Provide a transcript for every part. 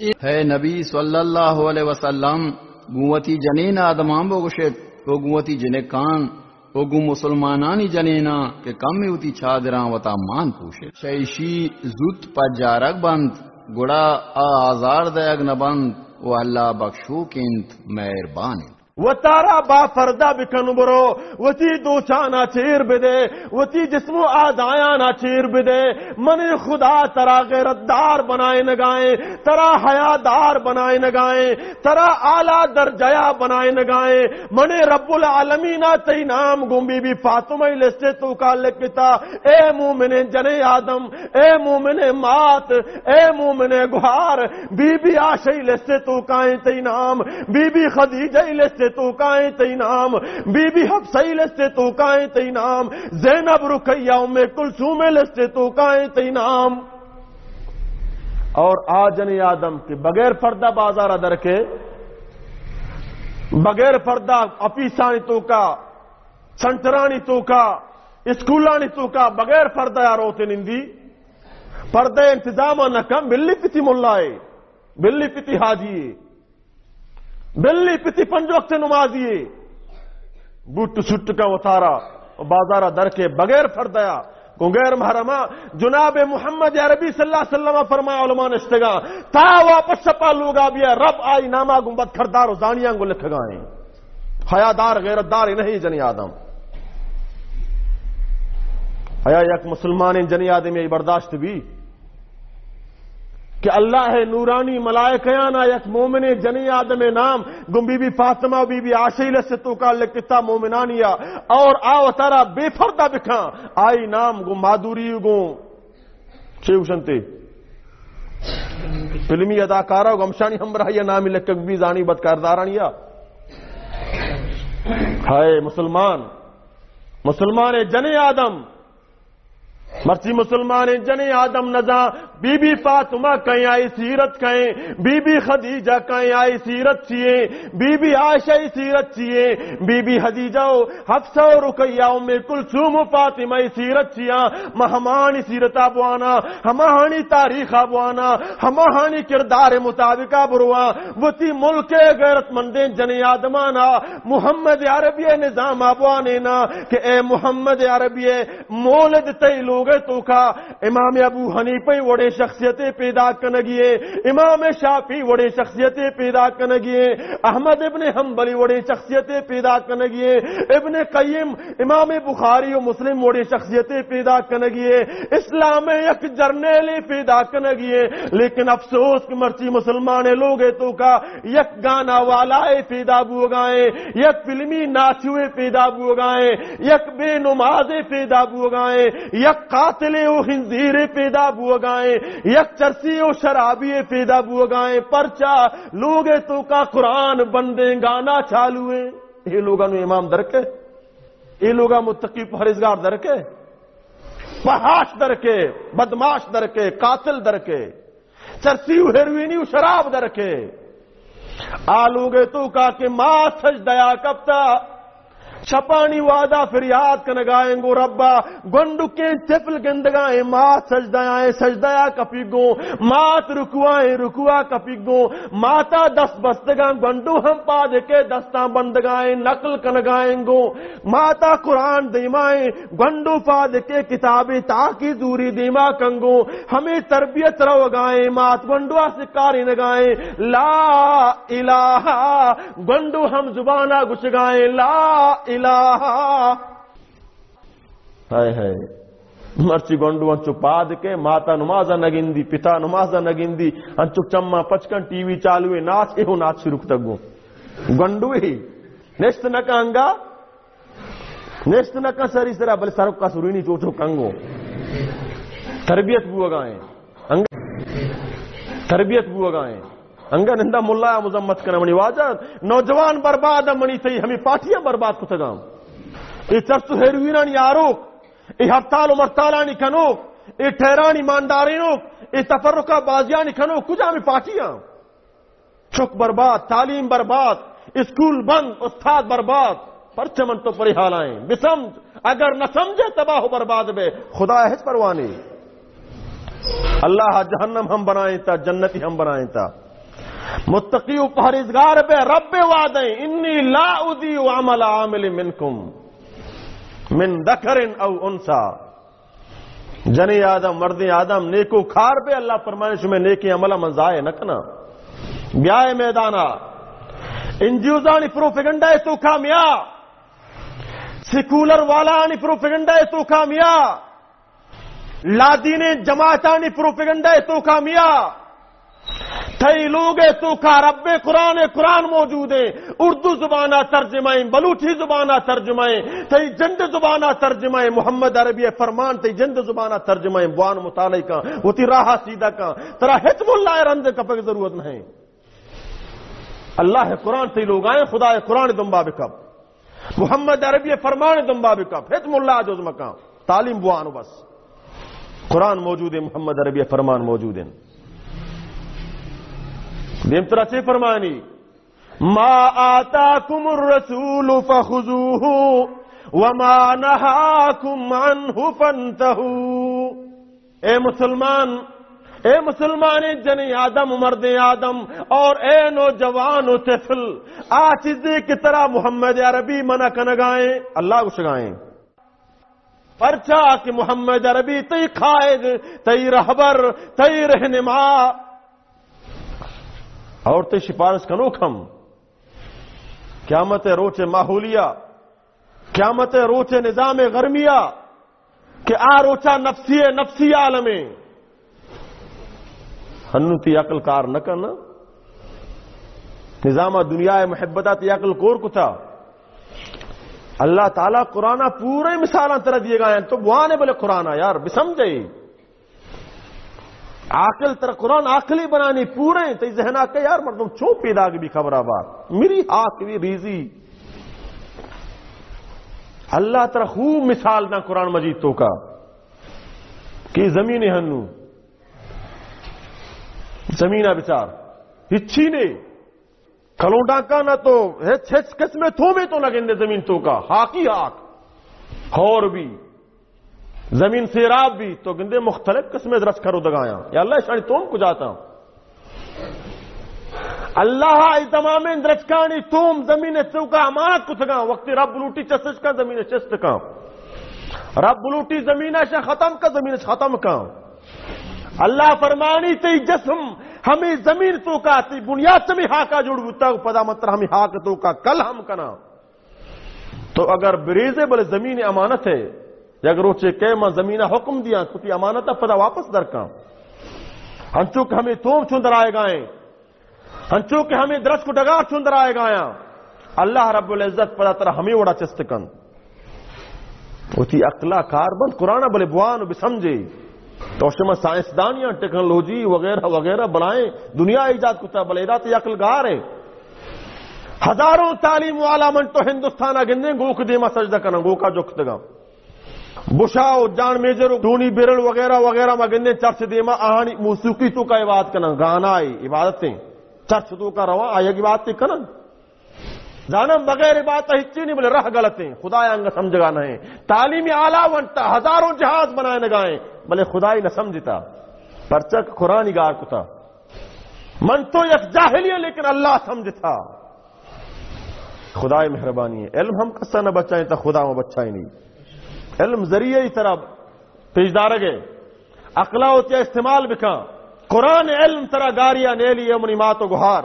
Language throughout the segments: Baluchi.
اے نبی صلی اللہ علیہ وسلم، گوں وتی جنین آدمان بگوشت و گوں وتی جنکان و گوں مسلمانانی جنیناں کہ کمے وتی چادراں وتا مان پوشت۔ شہ ایشی زوت پجارگ بنت، گڑا آ آزار دئیگ نہ بنت و اللہ بخشوک انت، مہربان انت۔ وتارا با پردہ بکن، برو وتی دوچانا چیر بدے، وتی جسم و اعضایانا چیر بدے۔ من خدا ترا غیرت دار بنائینگائیں، ترا حیا دار بنائینگائیں، ترا اعلیٰ درجہ یا بنائینگائیں۔ من رب العالمینا تئی نام گوں بی بی فاطمہ لسٹ توکا لکھتا۔ اے مومن جنے آدم، اے مومن مات، اے مومن گہار، بی بی عائشہ لسٹ توکائیں تئی نام، بی بی خدیجہ لسٹ توکائیں تئی نام، بی بی حفصہ لسٹ توکائیں تئی نام، زینب، رقیہ، ام کلثوم لسٹ توکائیں تئی نام۔ اور آ جنے آدم کہ بغیر پردہ بازارا درکے، بغیر پردہ آفیسانی توکا، سنٹرانی توکا، اسکولانی توکا بغیر پردہ یا روتے نندی، پردہ انتظام نہ کن، بلی پتی ملائے، بلی پتی حاجی، بلی پتی پنج وقت نمازی، بوٹ سوٹ کا وتارا بازارا درکے بغیر پردہ یا، گوں غیر محرما۔ جناب محمد عربی صلی اللہ علیہ وسلم فرمایا، علماء نشتگا، تا واپس شپا لوگا بیا، رب آئی ناما گوں بد کردار و زانیاں گوں لکھگائیں۔ حیادار، غیرت دار نہیں جنی آدم۔ آیا یک مسلمان جنی آدم یہ برداشت بی کہ اللہ نورانی ملائکیانا یک مومن جنی آدم نام گوں بی بی فاطمہ و بی بی عائشہ لسٹ توکا لکھتا مومنانیا، اور آ وتارا بے پردہ بکاں، آئی نام گوں مادوری گوں چے گوشنتے؟ فلمی اداکارہ و گمشانی ہمراہی نامی لکھگ بی زانی بدکاردارانیا۔ ہائے مسلمان، مسلمان جنے آدم، مرچی مسلمان جنے آدم نزاں بی بی فاطمہ کئیں آئی سیرت کئیں، بی بی خدیجہ کئیں آئی سیرت چیئیں، بی بی عائشہ ای سیرت چیئیں، بی بی خدیجہ و حفصہ و رقیہ، ام کلثوم و فاطمہ ای سیرت چیاں، ما ہمانی سیرتا بوانا، ہماہانی تاریخا بوانا، ہماہانی کردار مطابقا برواں، وتی ملک غیرت مندیں جنی آدمانا محمد عربی نظاما بوانینا کہ اے محمد عربی، مولد تئی لوگ توکا امام ابو حنیفہ وڑیں شخصیتے پیدا کنگی ایں، امام شافعی وڑیں شخصیتے پیدا کنگی ایں، احمد ابن حنبلی وڑیں شخصیتے پیدا کنگی ایں، ابن قیم، امام بخاری و مسلم وڑیں شخصیتے پیدا کنگی ایں، اسلام یک جرنیلے پیدا کنگی ایں۔ لیکن افسوس کہ مرچی مسلمان لوگ توکا یک گانا والائے پیدا بوگائیں، یک فلمی ناچوے پیدا بوگائیں، یک بے نمازے پیدا بوگائیں، یک قاتلے و خنزیرے پیدا بوگائیں، یک چرسی و شرابیے پیدا بوگائیں۔ پرچا؟ لوگ توکا قرآن بندیں، گانا چالویں۔ اے لوگا نو امام درکے؟ اے لوگا متقی پرہیزگار درکے؟ فحاش درکے، بدماش درکے، قاتل درکے، چرسی و ہیروئینی و شراب درکے۔ آ لوگ توکا کہ مات سجدیا کپتا، شپانی وہدا فریاد کنگائیں گو ربا، گونڈکیں طفل گندگائیں، مات سجدیائیں، سجدیا کپی گو، مات رکوعائیں، رکوعا کپی گو، ماتا دست بستگاں، گونڈو ہم پاد کے دستاں بندگائیں، نقل کنگائیں گو۔ ماتا قرآن دیمائیں، گونڈو پاد کے کتابے تاکی زوری دیما کنگو، ہمے تربیت روگائیں، مات گونڈوا سکارینگائیں، لا الہ، گونڈو ہم زبانا گشگائیں، لا الہ۔ ہائے ہائے، مرچی گونڈو انچو پاد کے، ماتا نمازا نگندی، پتا نمازا نگندی، انچو چما پچکن، ٹی وی چالوے، ناچ، ایہو ناچ شروع کتگو۔ گونڈو ہی نشت نہ کنگا، نشت نہ کن سری سرا، بلے سرک کا سرینی چوچو کنگو۔ تربیت بوگائیں۔ انگ-، تربیت بوگائیں۔ انگا نندا ملا مذمت کنا منی واجہ، نوجوان برباد، منی تئی ہمیں پارٹیاں برباد کتگاں۔ اے چرس و ہیروینانی آروک، اے ہڑتال و مرتالانی کنوک، اے ٹہرانی ماندارینوک، اے تفرقہ بازیانی کنوک، کجا ہمیں پارٹیاں؟ چک برباد، تعلیم برباد، اسکول بند، استاد برباد۔ پرچہ من تو پری حالائیں؟ بسمجھ، اگر نہ سمجھے تباہ و برباد بے۔ خدا ہچ پرواہ نہیں۔ اللہ جہنم ہم بنائیں تا، جنتی ہم بنائیں تا۔ متقی و پہریزگار بے، رب وعدہ، انی لا اضیع عمل عامل منکم من ذکر او انثی۔ جنی آدم، مردیں آدم، نیکو کار بے، اللہ فرمانے شمے نیکیں عملہ من ضائع نہ کنا۔ بیائے میدانا، این جی اوزانی پروپیگنڈا توکا میا، سیکولر والانی پروپیگنڈا توکا میا، لادینیں جماعتانی پروپیگنڈا توکا میا، تئی لوگ توکا رب قرآن، قرآن موجود ہے، اردو زبانا ترجمہ ہیں، بلوچی زبانا ترجمہ ہیں، تئی جند زبانا ترجمہ ہیں، محمد عربی فرمان تئی جند زبانا ترجمہ ہیں، بوان مطالعہ کن، وتی راہ سیدھا کن، ترا ہچ ملا رند کپگ ضرورت نہیں۔ اللہ قرآن تئی لوگائیں، خدا قرآن دنبا بکپ۔ محمد عربی فرمان دنبا بکپ، ہچ ملا جز مکان، تعلیم بوانو بس۔ قرآن موجود ہے، محمد عربی فرمان موجود ہیں۔ دیم ترا چے فرمانی؟ ما آتاکم الرسول فخذوه وما نهاکم عنه فانتهوا۔ اے مسلمان، اے مسلمان جنی آدم، مرد آدم، اور اے نوجوان و طفل، آ چیزے کہ ترا محمد عربی منع کنگائیں، اللہ گشگائیں۔ پرچا کہ محمد عربی تئی قائد، تئی رہبر، تئی رہنما، اور تئی سفارش کنوک ہم۔ قیامت روچ ماحولیا، قیامت روچ نظام گرمیا، کہ آ روچا نفسی، نفسی عالمیں۔ ہنو تی عقل کار نہ کن۔ نظام دنیا محبتا تی عقل کور کتا۔ اللہ تعالی قرآن پورے مثالاں ترا دیے گا ہیں، تو بوانے بلے قرآن یار بسمجھے۔ عاقل ترا قرآن عاقلی بنانی پورے، تئی ذہنا کہ یار مردم چون پیدا بی خبر آباد، میری ہاک بھی ریزی۔ اللہ ترا خوب مثال دا قرآن مجید توکا کہ زمین ہنو، زمین بچار، ہچی نے۔ کلونڈا کا نہ تو ہچ، ہچ قسم تومے تو نہ گندے زمین توکا، ہاکی ہاک، ہور بھی، زمین سیراب بھی، تو گندے مختلف قسم درچک رو دگایا۔ یا اللہ شانی توم کجاتا؟ اللہ ای تمام درچکانی توم زمین توکا امانت کتگا، وقتی رب لوٹی چستش کا زمین چست کا۔ رب لوٹی زمین شا ختم کا، زمین ختم کا۔ اللہ فرمانی تئی جسم ہمیں زمین توکا، تئی بنیاد چمی ہاکا جوڑ بوتا، پدا من ترا ہمیں ہاک توکا کل ہم کنا۔ تو اگر بریزے بلے زمین امانت ہے، یک روچے کہ من زمین حکم دیاں، تو تی امانت پدا واپس درکاں۔ ہنچو کہ ہمیں توم چون درائے گائیں، ہنچو کہ ہمیں درچک و ڈگار چون درائے گایاں، اللہ رب العزت پدا ترا ہمیں وڑا چست کن۔ وتی عقلا کار بند قرآن بلے بوان و بسمجھے۔ تو شما سائنسدانیاں، ٹیکنالوجی وغیرہ وغیرہ بلائیں دنیا ایجاد کتا، بلے ادا تی عقل گار ہے۔ ہزاروں تعلیم والا من تو ہندوستان گندیں گوک دیما سجدہ کنن، گوکا جکتگاں۔ بشا و جان میجر و ٹونی بیرل وغیرہ وغیرہ ما گندیں چرچ دیما آہانی موسیقی توکا عبادت کنن، گانا ای عبادتیں۔ چرچ توکا رواں آیا عبادت کنن۔ زانم بغیر عبادت ہچی نہیں، بلے رہ غلطیں، خدا انگا سمجھگا نہیں۔ تعلیم اعلیٰ ونتا، ہزاروں جہاز بنائے نگائیں، بلے خدائی نہ سمجھتا۔ پرچا کہ قرآن گار کتا۔ من تو یک جاہلی ہیں، لیکن اللہ سمجھتا۔ خدائے مہربانی ہے۔ علم ہم کسا نہ بچائیں تا خدا ما بچائیں نہیں۔ علم ذریعہ ہی ترا پیش دارگ ہے۔ عقلا ہوتی استعمال بکا۔ قرآن علم ترا گاریا نیلی ہے منی مات و گہار۔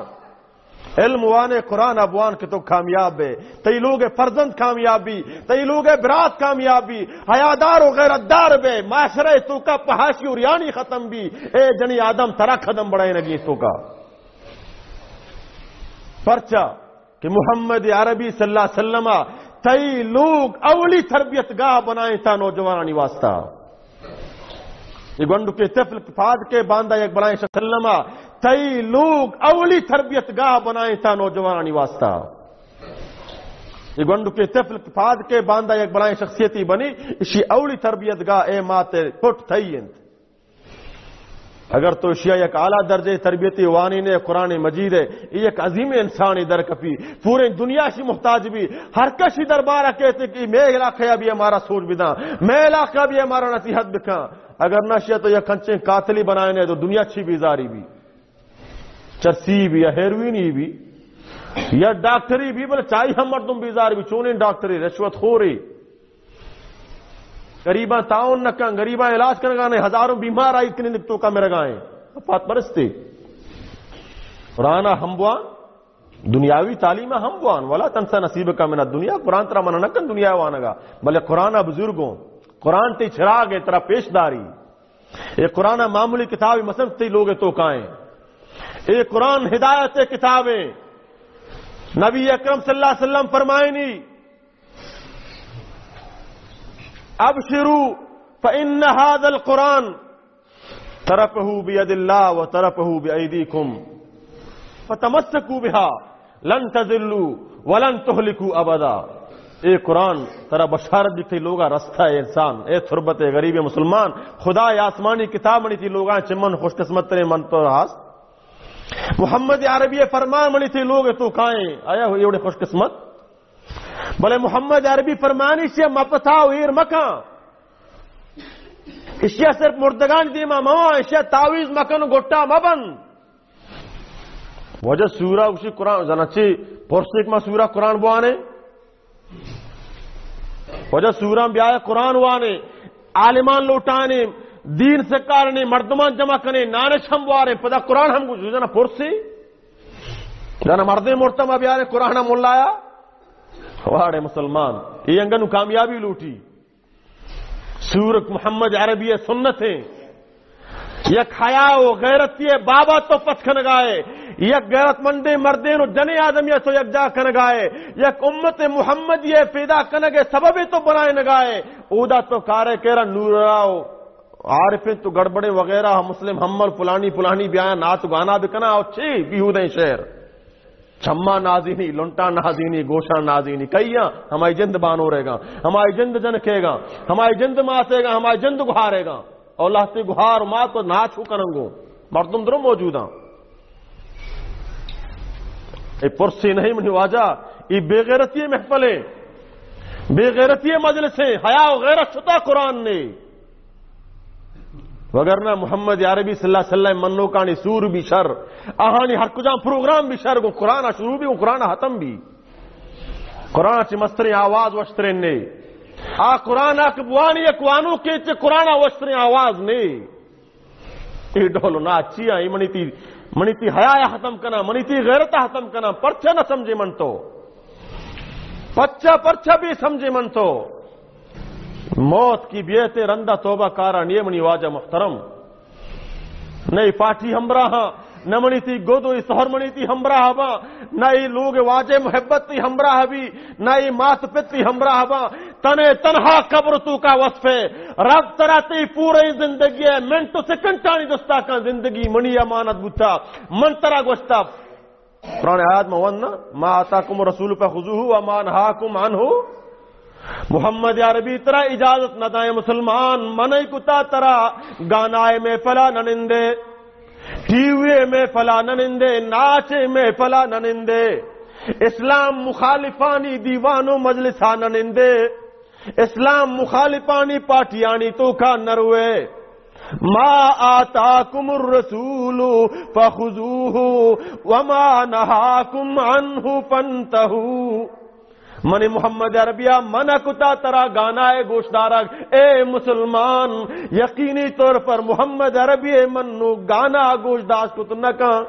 علم وانے قرآن ابوان کہ تو کامیاب بے۔ تئی لوگ فرزند کامیاب بی۔ تئی لوگ برات کامیاب بی۔ حیادار و غیرت دار بے۔ معاشرہ توکا پہاشی و ریانی ختم بی۔ اے جنی آدم ترا قدم بڑھائے نگی توکا۔ پرچا کہ محمد عربی صلی اللہ علیہ وسلم تئی لوگ اولی تربیت گاہ بنائیں تا نوجوانانی واسطہ۔ یہ گنڈو کے طفل پاد کے باندا یک بلائیں شخص سلم تئی لوگ اولی تربیت گاہ بنائیں تا نوجوانانی واسطہ۔ یہ گنڈو کے طفل پاد کے باندا یک بلائیں شخصیتی بنی، اشی اولی تربیت گاہ اے مات پٹ تئی انت۔ اگر تو اشیا یک اعلیٰ درجے تربیتی وانینے قرآن مجید ہے، یہ یک عظیم انسانی در کپی، پورے دنیا شی محتاج بی، ہر کسی دربارہ کہتے کہ میں علاقہ بھی ہمارا سوچ بداں، میں علاقہ بھی ہمارا نصیحت بکاں۔ اگر نہ شیا تو یک کنچیں قاتلی بنائینے تو دنیا چی بیزاری بی۔ چرسی بی یا ہیروئنی بی یا ڈاکٹری بی، بلے چائی ہم مردم بیزار بی، چونیں ڈاکٹری، رشوت خوری، غریباں تعاون نہ کن، غریباں علاج کنگا نہ، ہزاروں بیمار آئی کنی توکا مرگا ایں۔ پات پرستی۔ قرآن ہم بوان، دنیاوی تعلیم ہم بوان، ولا تنس نصیبک من الدنیا، قرآن ترا منع نہ کن دنیا وانگا، بلے قرآن بزرگوں، قرآن تئی چراغ ہے، ترا پیش داری۔ اے قرآن معمولی کتاب مثلاً تئی لوگ توکا ایں۔ اے قرآن ہدایت کتاب ہے۔ نبی اکرم صلی اللہ علیہ وسلم فرمائنی، ابشروا فإن هذا القرآن طرفه بيد الله وطرفه بأيديكم فتمسكوا بها لن تضلوا ولن تهلكوا أبدا۔ اے قرآن ترا بشارت دی تئی لوگا رستہ ہے انسان، اے تربت غریب مسلمان، خدا آسمانی کتاب منی تئی لوگا چمن خوش قسمت ترے من تو ہاست۔ محمد عربی فرمان منی تئی لوگ توکا ایں، آیا ہو ایوڑے خوش قسمت؟ بلے محمد عربی فرمانی سے مپتا و ایر مکان۔ اشیا صرف مردگان دیما موا، اشیا تعویذ مکن و گٹا مبند۔ وجہ سورہ اسی قرآن، زنا چی پرسیک ما سورہ قرآن بوانے؟ وجہ سورہ بیائے قرآن وانے، عالمان لوٹانے، دین سکارنے، مردمان جمع کنے، نانش ہم وارے، پدا قرآن ہم گوش زنا پرسی۔ زنا مردے مرتا ما بیارے قرآن ملایا۔ واڑے مسلمان، یہ انگنو کامیابی لوٹی۔ سورک محمد عربی سنت ہیں۔ یک حیا و غیرتی بابا تو پت کنگائے، یک غیرت مندے مردین و جنے آدمی تو یک جا کنگائے، یک امت محمدی پیدا کنگے سبب تو بنائے نگائے۔ اودا تو کارے کیرا نور راو عارفیں تو گڑبڑیں وغیرہ مسلم حمل پلانی پلانی بیایا ناچ گانا بکنا اور چی بیہودیں شعر۔ چماں نازینی، لنٹاں نازینی، گوشاں نازینی، کئیاں؟ ہمائی جند بانورے گا، ہمائی جند جنکے گا، ہمائی جند ماسے گا، ہمائی جند گہارے گا۔ اور لہتے گہار مات و ناچ ہو کننگو، مردم درو موجوداں۔ اے پرسی نہیں منی واجہ، اے بے غیرتی محفلیں، بے غیرتی مجلسیں، حیا و غیرت شتا قرآن نے۔ وگرنہ محمد عربی صلی اللہ علیہ وسلم منوکانی سور بی شر، آہانی ہر کجام پروگرام بی شر، گو قرآن شروع بی، گو قرآن ختم بی۔ قرآن چی مستریں آواز وشتریں نے۔ آ قرآن آ کہ بوانی یک وانو کے چی قرآن آ وشتریں آواز نے۔ اے ڈول نا چی آئی منی تی، منی تی حیا ختم کنا، منی تی غیرت ختم کنا، پرچہ نہ سمجھے من تو۔ پچہ پرچہ بی سمجھے من تو۔ موت کی بیعت رندا توبہ کارا نیے منی واجہ محترم۔ نہ اے پارٹی ہمراہ، نہ منی تی گد و اے سہر منی تی ہمراہ با، نہ اے لوگ واجہ محبت تی ہمراہ بی، نہ اے مات پت تی ہمراہ با۔ تنے تنہا قبر توکا وصفے۔ رب ترا تی پورے زندگی ہے، منٹ و سیکنڈانی دستا کن زندگی منی امانت بوتا۔ من ترا گوشتا، قرآن آیات ما ون نا، ما آتاکم الرسول فخذوه وما نهاکم عنه۔ محمد عربی ترا اجازت نہ دائیں مسلمان، منع کتا ترا گانائے محفلا نہ نندے، ٹی وی محفلا نہ نندے، ناچ محفلا نہ نندے، اسلام مخالفانی دیوان و مجلسا نہ نندے۔ اسلام مخالفانی پارٹیانی توکا نروے۔ ما آتاکم الرسول فخذوه وما نهاکم عنه فانتهوا۔ من محمد عربیا منع کتا ترا گانائے گوشدارگ۔ اے مسلمان، یقینی طور پر محمد عربی منو گانا گوشداشت کت نکاں۔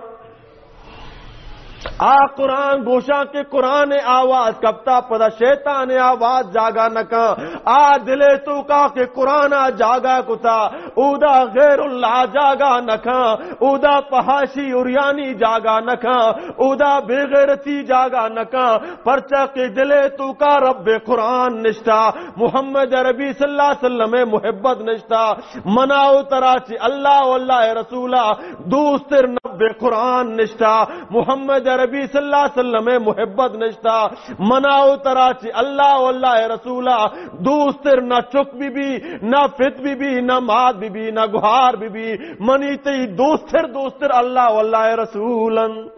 آ قرآن گوشاں کہ قرآن آواز کپتا، پدا شیطان آواز جاگا نکاں۔ آ دل توکا کہ قرآن جاگا کتا، اودا غیر اللہ جاگا نکاں، اودا فحاشی عریانی جاگا نکاں، اودا بے غیرتی جاگا نکاں، پرچا کہ دل توکا رب قرآن نشتا، محمد عربی صلی اللہ علیہ وسلم محبت نشتا۔ منا و ترا چی اللہ و اللہ رسولا دوستر نب قرآن نشتا، محمد عربی صلی اللہ علیہ وسلم محبت نشتا۔ منا و ترا چی اللہ و اللہ رسولا دوستر نہ چک بی بی، نہ فت بی بی، نہ مات بی بی، نہ گہار بی بی۔ منی تی دوستر دوستر اللہ و اللہ رسولن۔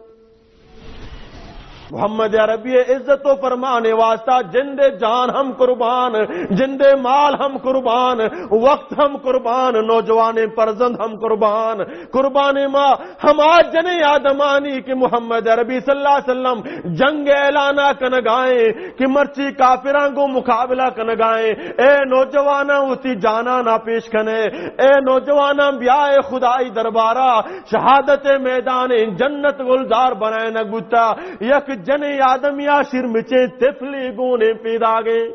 محمد عربی ءِ عزت و فرمان ءِ واسطہ جند ءِ جان ہم قربان، جند ءِ مال ہم قربان، وقت ہم قربان، نوجوانیں فرزند ہم قربان۔ قربان ما ہما جنیں آدمانی کہ محمد عربی صلی اللہ علیہ وسلم جنگ اعلان کنگائیں کہ مرچی کافراں گوں مقابلہ کنگائیں۔ اے نوجواناں، وتی جانانا پیش کنے۔ اے نوجواناں، بیائے خدائی دربارا، شہادت میدان جنت گلزار بنائینگ بوتا۔ یک جنیں آدمیا شیرمچیں طفلے گونے پیداگیں۔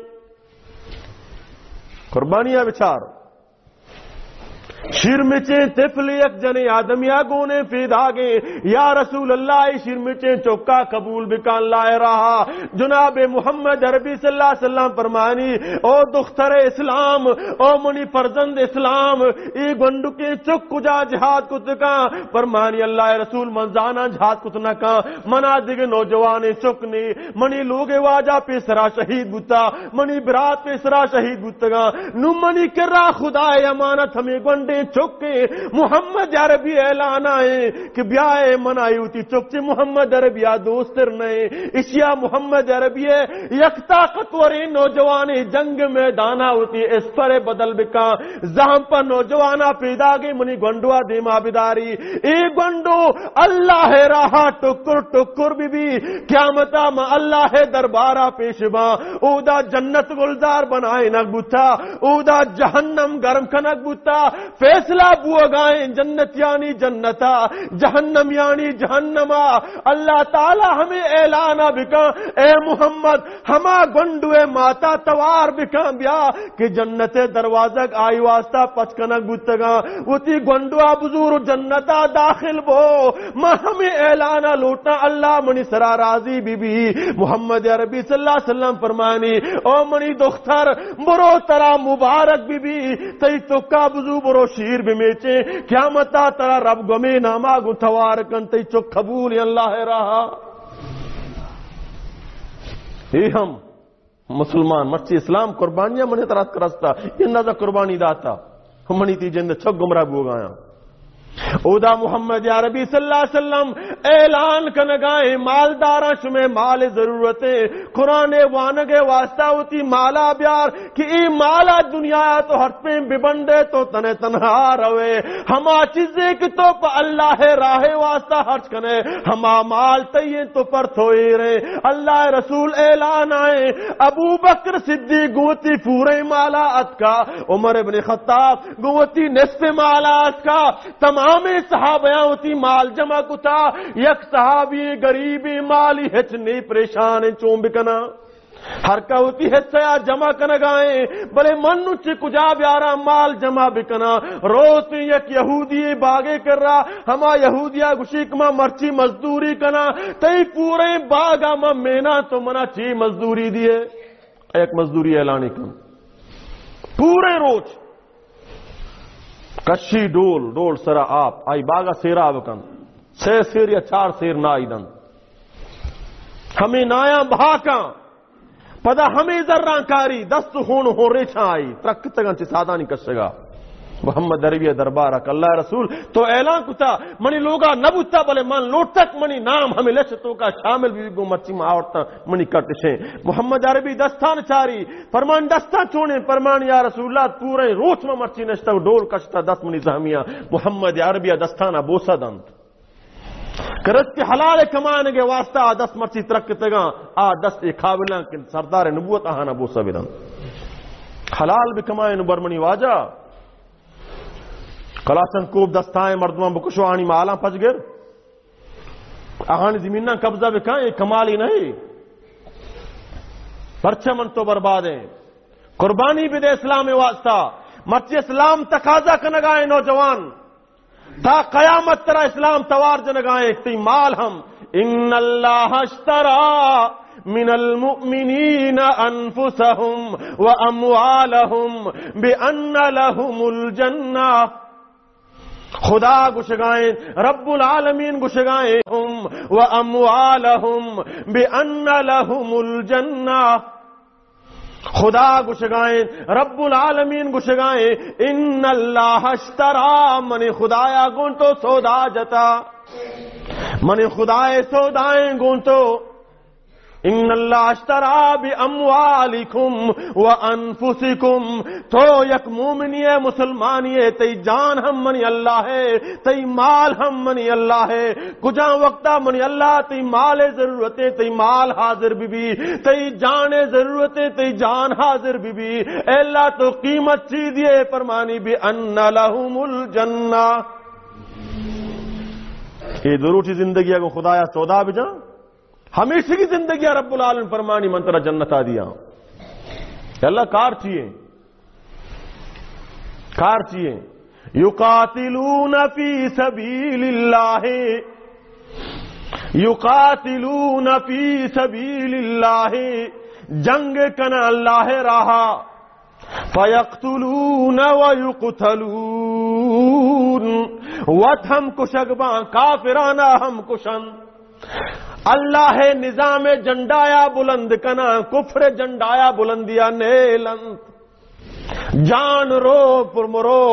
قربانیا بچار۔ شیرمچیں طفل یک جنیں آدمیا گونے پیداگیں۔ یا رسول اللہ، اے شیرمچیں چکا قبول بکن اللہ ءِ راہا۔ جناب محمد عربی صلی اللہ علیہ وسلم فرمانی، او دختر اسلام، او منی فرزند اسلام، اے گونڈکیں چک کجا جہاد کت کن؟ فرمانی، اللہ ءِ رسول، من زاناں جہاد کت نہ کن، منا دگہ نوجوانیں چک نے، منی لوگ ءِ واجہ پیسرا شہید بوتا، منی برات پیسرا شہید بوتگاں۔ نوں منی کرا خدا ءِ امانت ہمے گونڈیں چکیں محمد عربی اعلان آئیں کہ بیائے، من آئی وتی چک چہ محمد عربی ءَ دوستر نئیں۔ اشیا محمد عربی ءِ یک طاقتوریں نوجوانیں جنگ میدانا وتی اسپر ءَ بدل بکاں۔ زہم پہ نوجوانا پیداگیں، منی گونڈوا دیما بداری۔ اے گونڈو اللہ ءِ راہا ٹکر ٹکر بہ بی، قیامتا ما اللہ ءِ دربارا پیش باں۔ اودا جنت گلزار بنائینگ بوتا، اودا جہنم گرم کنگ بوتا۔ فیصلہ بوگائیں جنتیانی جنتا، جہنمیانی جہنما۔ اللہ تعالی ہمے اعلانا بکن، اے محمد، ہما گونڈوئے ماتا توار بکن، بیا کہ جنت ءِ دروازگ آئی واسطہ پچ کنگ بوتگاں۔ وتی گونڈوا بزور و جنتا داخل بو۔ ما ہمے اعلانا لوٹاں، اللہ منی سرا راضی بہ بی۔ محمد عربی صلی اللہ علیہ وسلم فرمانی، او منی دختر، برو، ترا مبارک بہ بی، تئی چکا بزو، برو شیر بمیچیں، قیامتا ترا رب گوں ہمے ناما گوں توار کن، تئی چک قبول اللہ ءِ راہا۔ اے ہم مسلمان، مرچی اسلام قربانیاں منی طرف کرستا، اے اندازہ قربانی داتا، منی تئی جند چک گمراہ بوگایاں۔ اودا محمد عربی صلی اللہ علیہ وسلم اعلان کنگائیں، مالداراں، شمے مال ضرورتیں، قرآن وانگ واسطہ وتی مالا بیار، کہ اے مالا دنیا تو ہر پیم ببندے تو تنے تنہا روے۔ ہما چیزے کہ تو پہ اللہ راہ واسطہ خرچ کنے، ہما مال تئیں تو پر تو ایرے۔ اللہ رسول اعلان آئیں، ابو بکر صدیق گوں وتی پوریں مالا اتکا، عمر ابن خطاب گوں وتی نصف مالا اتکا، تمامیں صحابیاں وتی مال جمع کتا۔ یک صحابی غریبی، مالی ہچ نی، پریشان، چون بکناں؟ ہر کا وتی حصہ ءَ جمع کنگائیں، بلے من نوں چہ کجا بیاراں مال جمع بکناں؟ روت یک یہودی باغے کرا، ہما یہودیا گوشی کہ ما مرچی مزدوری کناں، تئی پوریں باغا ما میناں، تو منا چی مزدوری دیے؟ یک مزدوری اعلانی کن۔ پوریں روچ کشی ڈول، ڈول سرا آپ، آئی باغا سیراب کن، سے سیر یا چار سیر نائی دنت، ہمے نایاں بہا کن۔ پدا ہمے زراں کاری، دست ہون ہون ریچاں آئی، ترکتگاں چہ سادانی کشگا۔ محمد عربی دربارا کہ اللہ رسول، تو اعلان کتا، منی لوگا نہ بوتا، بلے من لوٹتگ منی نام ہمے لشت توکا شامل بی، گوں مرچی ما آورتاں، منی کٹشیں۔ محمد عربی دستان چاری، فرمان دستان چونیں، فرمان یا رسول اللہ، پوریں روچ ما مرچی نشتا و ڈول کشتا، دست منی زہمیاں۔ محمد عربی دستانا بوسہ دنت۔ کہ رزق حلال کمائینگ واسطہ آ دست مرچی ترکتگاں، آ دست اے قابلاں کہ سردار نبوت آہانا بوسہ بدنت۔ حلال بکمائیں، نوں بر منی واجہ، کلاشنکوپ دستائیں مردماں بکشو، آہانی مالاں پچ گر، آہانی زمیناں قبضہ بکن، اے کمالی نہیں۔ پرچہ من تو بربادیں؟ قربانی بدے اسلام واسطہ۔ مرچی اسلام تقاضا کنگائیں نوجوان، تا قیامت ترا اسلام توار جنگائیں، تئی مال ہم۔ ان اللہ اشتری من المؤمنین انفسهم واموالهم بان لهم الجنہ۔ خدا گوشگائیں، رب العالمین گوشگائیں، هم واموالهم بان لهم الجنہ۔ خدا گوشگائیں، رب العالمین گوشگائیں، ان اللہ اشتری، من خدایا گوں تو سودا جتا، من خدائے سودائیں گوں تو۔ ان اللہ اشتری باموالکم وانفسکم۔ تو یک مومنی ئے، مسلمانی ئے، تئی جان ہم منی اللہ ئے، تئی مال ہم منی اللہ ئے۔ کجام وقتا منی اللہ تئی مال ضرورت ئے، تئی مال حاضر بی بی، تئی جان ضرورت ئے، تئی جان حاضر بی بی۔ اے اللہ تو قیمت چی دیئے؟ فرمانی بان لہم الجنہ۔ اے دو روچی زندگی اگو خدایا سودا بجان، ہمیشگی زندگی رب العالمین فرمانی من ترا جنتا دیا۔ اے اللہ کار چیئے؟ کار چیئے؟ یقاتلون فی سبیل اللہ، یقاتلون فی سبیل اللہ، جنگ کنا اللہ راہا، فیقتلون و یقتلون، وت ہم کشگ باں، کافرانا ہم کشن۔ اللہ نظام جنڈایا بلند کناں، کفر جنڈایا بلندیا نیلنت۔ جان رو پر مرو،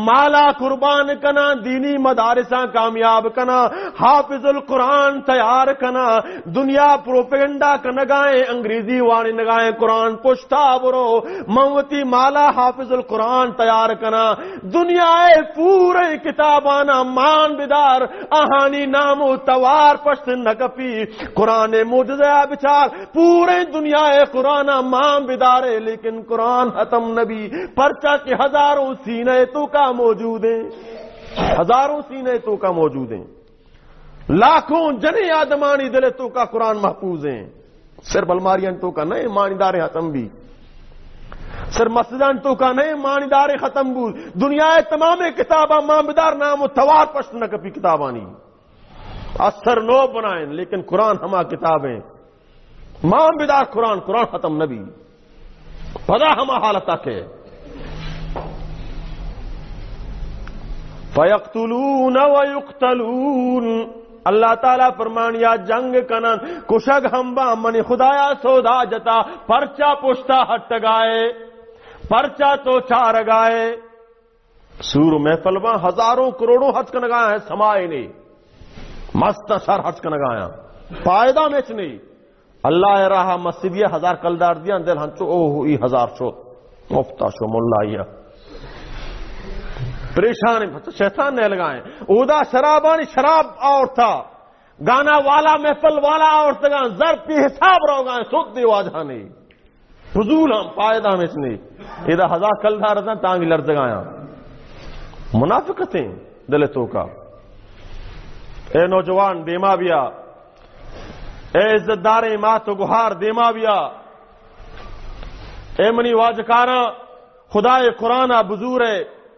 مالا قربان کناں، دینی مدارساں کامیاب کناں، حافظ القرآن تیار کناں، دنیا پروپیگنڈا کنگائیں، انگریزی وانینگائیں، قرآن پشتا برو، من وتی مالا حافظ القرآن تیار کناں، دنیا پورے کتابانا مان بدار، آہانی نام و توار پشت نکپی۔ قرآن معجزہ بچار، پورے دنیا قرآن مان بدارے، لیکن قرآن ختم نبی، پرچا کہ ہزاروں سینے توکا موجود ہیں، ہزاروں سینے توکا موجود ہیں، لاکھوں جنے آدمانی دل توکا قرآن محفوظ ہیں۔ صرف الماریاں توکا نہ، مانیداریں ختم بی، صرف مسجداں توکا نہ، مانیداریں ختم بو۔ دنیا تمام کتاباں مان بدار، نام و توار پشت نکپی کتابانی۔ اثر نو بنائیں، لیکن قرآن ہما کتابیں۔ مان بدار قرآن، قرآن ختم نبی۔ پدا ہما حالتا کہ فیقتلون و یقتلون۔ اللہ تعالی فرمانیا جنگ کنن، کشگ ہم با، منی خدایا سودا جتا، پرچا پشتا ہٹگائے، پرچا تو چارگائے۔ سور و محفل باں، ہزاروں کروڑوں خرچ کنگا ہیں، سمائے نے، مست شر خرچ کنگا ہیں، فائدہ مچ نہیں۔ اللہ راہ مسجد یہ ہزار کلدار دیا، دل ہنچو، اوہ، ای ہزار شو، مفتا شو، ملا یہ پریشان ہیں، شیطان نے لگائیں۔ اودا شرابانی شراب آورتا، گانا والا، محفل والا آورتگاں، زر پی حساب روگا ہیں، سود دی واجہ نہیں۔ فضول ہم، فائدہ ہم اس نے۔ ادا ہزار کلدار اتاں، ٹانگی لرزگایاں۔ منافقتیں دل توکا۔ اے نوجوان، دیما بیا۔ اے عزت داریں مات و گہار، دیما بیا۔ اے منی واجکاراں، خدائے قرآنا بزورے،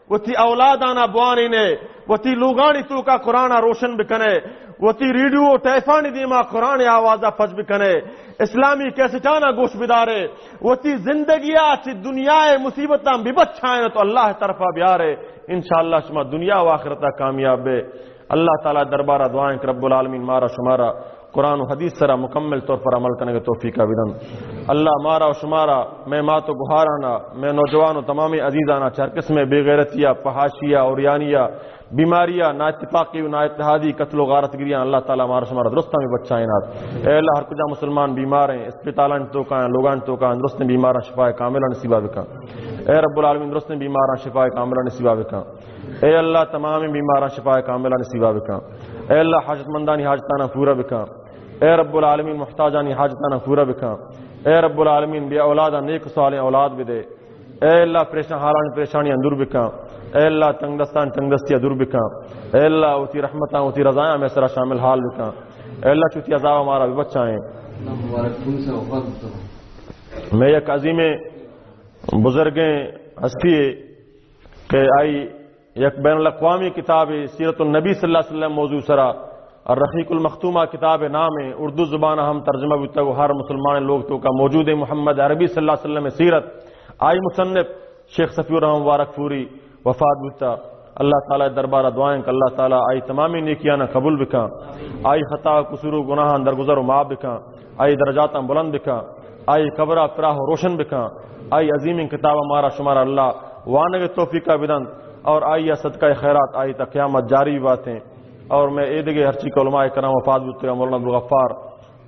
وتی اولادانا بوانینے، وتی لوگانی توکا قرآنا روشن بکنے، وتی ریڈیو و ٹیفانی دیما قرآن آوازا پچ بکنے، اسلامی کیسٹانا گوش بدارے، وتی زندگیا چہ دنیائے مصیبتاں ببچائینے تو اللہ طرفا بیارے۔ انشاءاللہ شما دنیا و آخرتا کامیاب بے۔ اللہ تعالی دربارا دعائیں کہ رب العالمین مارا شمارا قرآن و حدیث سرا مکمل طور پر عمل کنگ توفیقا بدنت۔ اللہ مارا و شمارا، مئے مات و گہارانا، مئے نوجوان و تمامیں عزیزانا چہ ہر قسمیں بے غیرتیا، فحاشیا، عریانیا، بیماریا، نااتفاقی و نااتحادی، قتل و غارت گریاں اللہ تعالی مارا شمارا درستاں ببچائینات۔ اے اللہ ہر کجا مسلمان بیمار ہیں، اسپتالان توکا ہیں، لوگان توکا ہیں، درستیں بیماراں شفائے کاملہ نصیبا بکن۔ اے رب العالمین درستیں بیماراں شفائے کاملہ نصیبا بکن۔ اے اللہ تمامیں بیماراں شفائے کاملہ نصیبا بکن۔ اے اللہ حاجت مندانی حاجتانا پورا بکن۔ اے رب العالمین محتاجانی حاجتانا پورا بکن۔ اے رب العالمین بے اولاداں نیک صالح اولاد بدے۔ اے اللہ پریشان حالانی پریشانیاں دور بکن۔ اے اللہ تنگ دستانی تنگ دستیاں دور بکن۔ اے اللہ وتی رحمتاں وتی رضایاں مئے سرا شامل حال بکن۔ اے اللہ چہ وتی عذابا مارا ببچائیں۔ مئے یک عظیمیں بزرگیں ہستی کہ آئی یک بین الاقوامی کتاب سیرت النبی صلی اللہ علیہ وسلم موضوع سرا، الرحیق المختوم کتاب نام ہے، اردو زبان ہم ترجمہ بوتگ و ہر مسلمان لوگ توکا موجود ہے۔ محمد عربی صلی اللہ علیہ وسلم سیرت، آئی مصنف شیخ صفی الرحمن مبارک پوری وفات بوتا۔ اللہ تعالی دربارا دعائیں کہ اللہ تعالی آئی تمامی نیکیانا قبول بکن، آئی خطا و قصور و گناہاں درگزر و معاف بکن، آئی درجاتاں بلند بکن، آئی قبرا پراہ و روشن بکن، آئی عظیمیں کتابا مارا شمارا اللہ وانگ توفیقا بدنت اور آئی صدقہ خیرات آئی تا قیامت جاری باتیں۔ اور مئے ایدگہ ہرچی کہ علماء کرام وفات بوتگا، مولانا عبدالغفار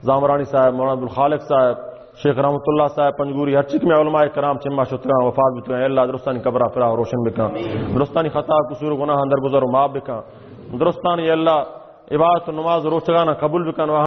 زامرانی صاحب، مولانا عبدالخالق صاحب، شیخ رحمت اللہ صاحب پنجگوری، ہرچی کہ مئے علماء کرام چہ ما شتگاں، وفات بوتگاں، اے اللہ درستانی قبر ءَ پراہ روشن بکن۔ درستانی خطا، قصور و گناہاں درگزر و معاف بکن۔ درستانی اے اللہ عبادت و نماز و روچگاناں قبول بکن۔